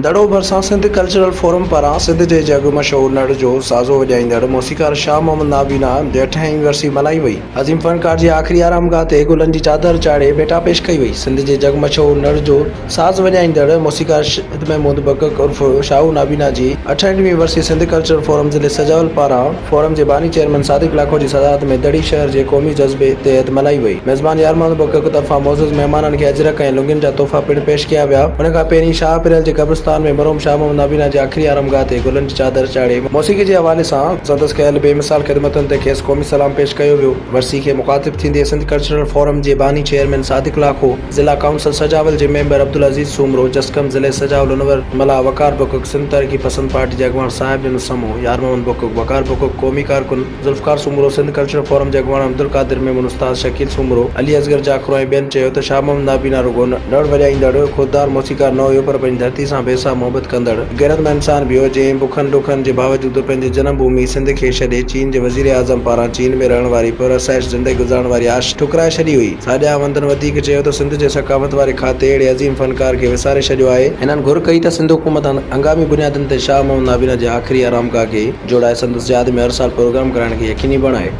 دڙو ڀرسان Sindh cultural forum پاران سنڌ جي جڳ مشهور نڙ جو سازو وڄائيندڙ موسيقار شاهه محمد نابينا جي اٺين ورسي ملهائي وئي. عظيم فنڪار جي آخري آرامگاهه تي گلن جي چادر چاڙهي ڀيٽا پيش ڪئي وئي. سنڌ جي جڳ مشهور نڙ جو ساز وڄائيندڙ موسيقار شاهد محمود بڪڪ عرف شاهو نابينا جي اٺهٺوين ورسي سنڌ ڪلچرل فورم ضلعي سجاول پاران فورم جي باني چيئرمين صادق لاکو جي صدارت ۾ دڙي شهر جي قومي جذبي تحت ملهائي وئي. ميزبان يار محمد بڪڪ طرفان معزز مهمانن کي اجرڪ ۽ لنگين جا تحفا پڻ پيش ڪيا ويا. ان کان پهرين شاهه پريل جي قبرستان ۾ مرحوم شاهه محمد نابينا جي آخري آرامگاهه تي گلن جي چادر چاڙهي موسيقي جي حوالي سان سندس ڪيل بي مثال خدمتن تي کيس قومي سلام پيش ڪيو ويو. ورسي کي مخاطب ٿيندي سنڌ ڪلچرل فورم جي باني چيئرمين صادق لاکو، ضلع ڪائونسل سجاول جي ميمبر عبدالعزيز سومرو، جسقم ضلعي سجاول انور ملاح، وقار بڪڪ، سنڌ ترقي پسند پارٽي جي اڳواڻ صاحب ڏنو سمون، يار محمد بڪڪ، وقار بڪڪ، قومي ڪارڪن ذوالفقار سومرو، سنڌ ڪلچرل فورم جي اڳواڻ عبدالقادر ميمڻ، استاد شڪيل سومرو، علي اصغر جاکرو ۽ ٻين چيو ته شاهه محمد نابينا رڳو نڙ وڄائيندڙ خوددار موسيقار نه هيو پر پنهنجي ڌرتي سان بي حساب محبت ڪندڙ غيرتمند انسان به هيو جنهن بکن ڏکن جي باوجود پنهنجي جنم ڀومي سنڌ کي ڇڏي چين جي وزيراعظم پاران چين ۾ رهڻ واري پرآسائش زندگي گذارڻ واري آش ٺڪرائي ڇڏي هئي. ساڄا وندن وڌيڪ چيو ته سنڌ جي ثقافت واري کاتي اهڙي عظيم فنڪار کي وساري ڇڏيو آهي. هنن گهر ڪئي ته سنڌ حڪومت هنگامي بنيادن تي شاهه محمد نابينا جي آخري آرامگاهه کي جوڙائي سندس ياد ۾ هر سال پروگرام ڪرائڻ کي يقيني بڻائي.